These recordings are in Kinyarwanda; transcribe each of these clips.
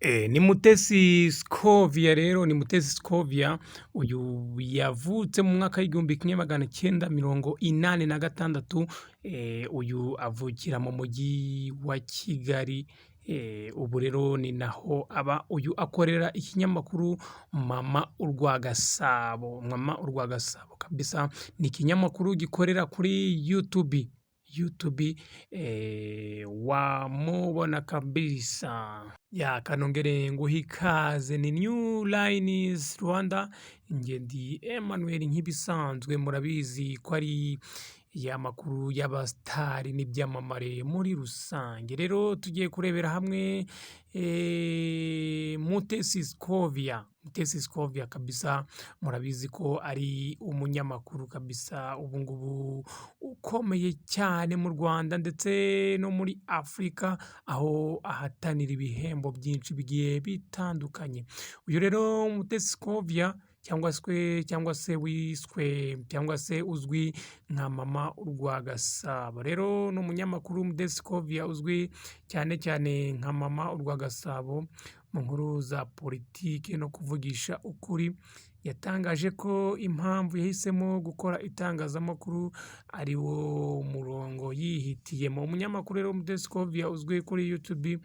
Ni Mutesi Scovia rero, ni Mutesi Scovia, uyu yavutse mu mwaka w'1986, uyu avukira mu mujyi wa Kigali, ubu rero ni naho aba, uyu akorera ikinyamakuru Mama Urwagasabo, Mama Urwagasabo kabisa, ni ikinyamakuru gikorera kuri YouTube, YouTube wamubona kabisa. Ya kanongere nguhe ikaze, ni New Lines Rwanda, njye ndi Emmanuel nk'ibisanzwe, murabizi ko ari ya makuru y'abasitari n'ibyamamare muri rusange. Rero tugiye kurebera hamwe Mutesi Scovia, Mutesi Scovia kabisa, murabizi ko ari umunyamakuru kabisa ubu ngubu ukomeye cyane mu Rwanda ndetse no muri Afurika, aho ahatanira ibihembo byinshi bigiye bitandukanye. Uyu rero Mutesi Scovia cyangwa se wiswe cyangwa se uzwi nka Mama Urwagasabo, rero ni umunyamakuru Mutesi Scovia uzwi cyane cyane nka Mama Urwagasabo mu nkuru za politiki no kuvugisha ukuri, yatangaje ko impamvu yahisemo gukora itangazamakuru ari wo murongo yihitiyemo. Umunyamakuru rero Mutesi Scovia uzwi kuri YouTube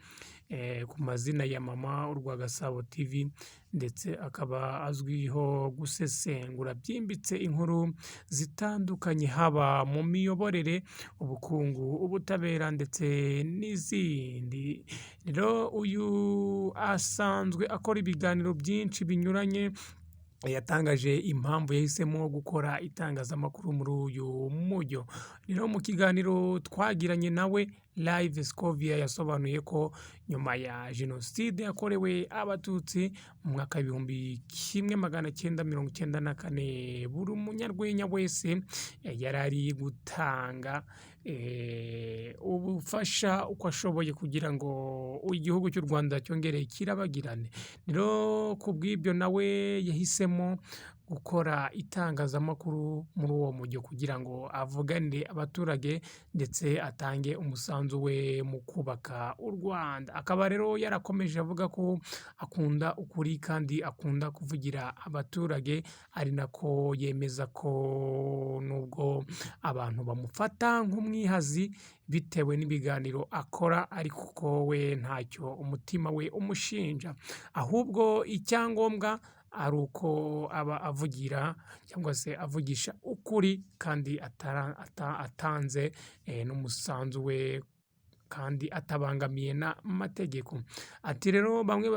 ku mazina ya Mama Urwagasabo TV, ndetse akaba azwiho gusesengura byimbitse inkuru zitandukanye haba mu miyoborere, ubukungu, ubutabera ndetse n'izindi. Rero uyu asanzwe akora ibiganiro byinshi binyuranye, yatangaje impamvu yahisemo gukora itangazamakuru muri uyu mujyo. Rero mu kiganiro twagiranye nawe live, Scovia yasobanuye ko nyuma ya Jenoside yakorewe Abatutsi mu mwaka w'1994, buri munyarwenya wese yari ari gutanga ubufasha uko ashoboye kugira ngo igihugu cy'u Rwanda cyongere kirabagirane. Rero ku bw'ibyo nawe yahisemo gukora itangazamakuru muri uwo mujyo kugira ngo avuganire abaturage ndetse atange umusanzu we mu kubaka u Rwanda. Akaba rero yarakomeje avuga ko akunda ukuri kandi akunda kuvugira abaturage, ari nako yemeza ko nubwo abantu bamufata nk'umwihazi bitewe n'ibiganiro akora, ariko ko we ntacyo umutima we umushinja, ahubwo icyangombwa ari uko aba avugira cyangwa se avugisha ukuri kandi atanze n'umusanzu we kandi atabangamiye n'amategeko. Ati rero bamwe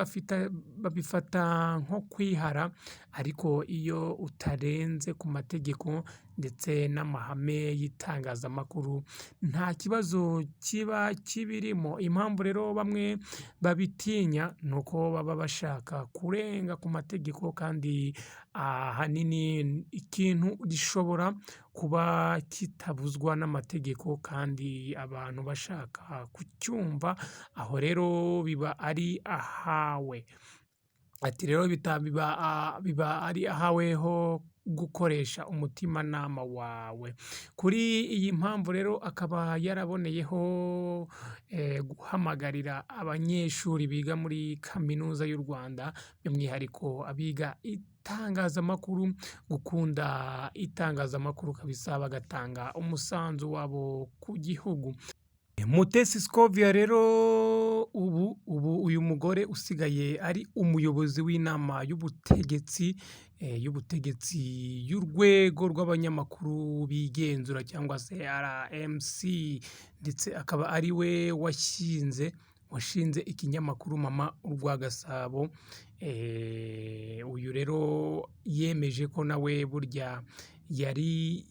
babifata nko kwihara, ariko iyo utarenze ku mategeko ndetse n'amahame y'itangazamakuru nta kibazo kiba kibirimo. Impamvu rero bamwe babitinya ni uko baba bashaka kurenga ku mategeko, kandi ahanini ikintu gishobora kuba kitabuzwa n'amategeko kandi abantu bashaka kucyumva, aho rero biba ari ahawe. Ati rero biba ari ahawe ho gukoresha umutimanama wawe. Kuri iyi mpamvu rero akaba yaraboneyeho guhamagarira abanyeshuri biga muri Kaminuza y'u Rwanda, by'umwihariko abiga itangazamakuru, gukunda itangazamakuru kabisa, bagatanga umusanzu wabo ku gihugu. Mutesi Scovia rero ubu uyu mugore usigaye ari umuyobozi w'inama y'ubutegetsi y'urwego rw'abanyamakuru bigenzura cyangwa se RMC, ndetse akaba ari we washinze ikinyamakuru Mama Urwagasabo. Uyu rero yemeje ko nawe burya yari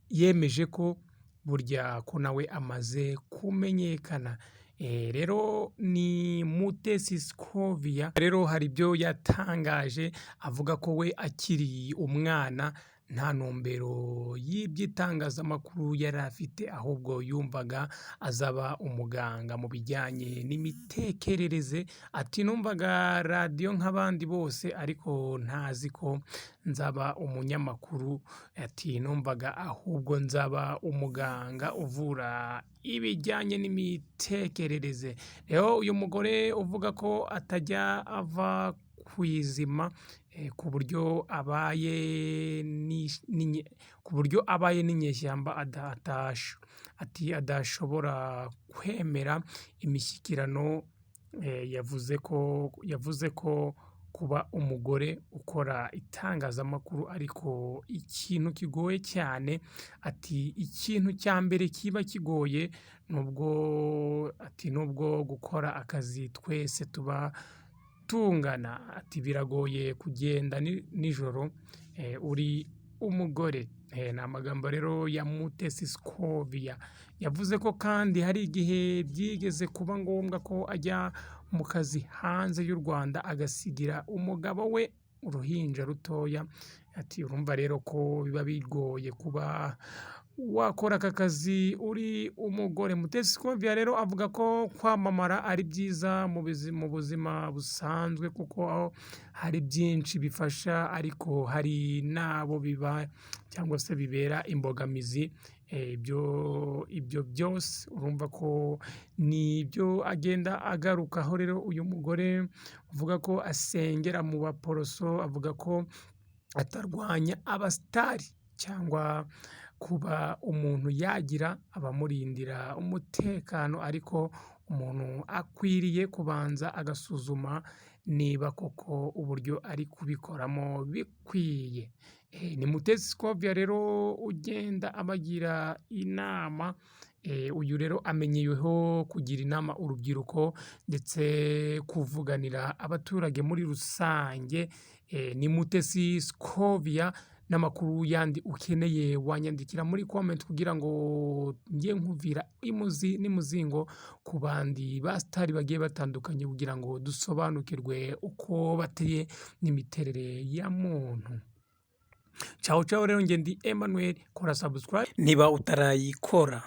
yemeje ko burya ko nawe amaze kumenyekana. Rero ni Mutesi Scovia, rero hari ibyo yatangaje avuga ko we akiri umwana. nta ntumbero y'iby'itangazamakuru yari afite, ahubwo yumvaga azaba umuganga mu bijyanye n'imitekerereze. Ati numvaga radiyo nk'abandi bose ariko ntazi ko nzaba umunyamakuru, ati numvaga ahubwo nzaba umuganga uvura ibijyanye n'imitekerereze. Rero uyu mugore uvuga ko atajya ava ku izima ku buryo abaye ku buryo abaye n'inyeshyamba ati adashobora kwemera imishyikirano, yavuze ko kuba umugore ukora itangazamakuru ariko ikintu kigoye cyane, ati ikintu cya mbere kiba kigoye nubwo, ati nubwo gukora akazi twese tuba tungana, ati biragoye kugenda nijoro uri umugore. Ni amagambo rero ya Mutesi Scovia. Yavuze ko kandi hari igihe byigeze kuba ngombwa ko ajya mu kazi hanze y'u Rwanda agasigira umugabo we uruhinja rutoya, ati urumva rero ko biba bigoye kuba wakora aka kazi uri umugore. Mutesi Scovia rero avuga ko kwamamara ari byiza mu buzima busanzwe kuko hari byinshi bifasha, ariko hari n'abo biba cyangwa se bibera imbogamizi, ibyo byose urumva ko ni ibyo agenda agarukaho. Rero uyu mugore uvuga ko asengera mu Baporoso, avuga ko atarwanya abasitari cyangwa kuba umuntu yagira abamurindira umutekano, ariko umuntu akwiriye kubanza agasuzuma niba koko uburyo ari kubikoramo bikwiye. Ni Mutesi Scovia rero ugenda abagira inama, uyu rero amenyereweho kugira inama urubyiruko ndetse kuvuganira abaturage muri rusange, ni Mutesi Scovia. N'amakuru yandi ukeneye wanyandikira muri comment kugira ngo njye nkuvira imuzi n'imuzingo ku bandi basitari bagiye batandukanye kugira ngo dusobanukirwe uko bateye n'imiterere ya muntu. Ciao ciao rero, njye ndi Emmanuel, kora subscribe niba utarayikora.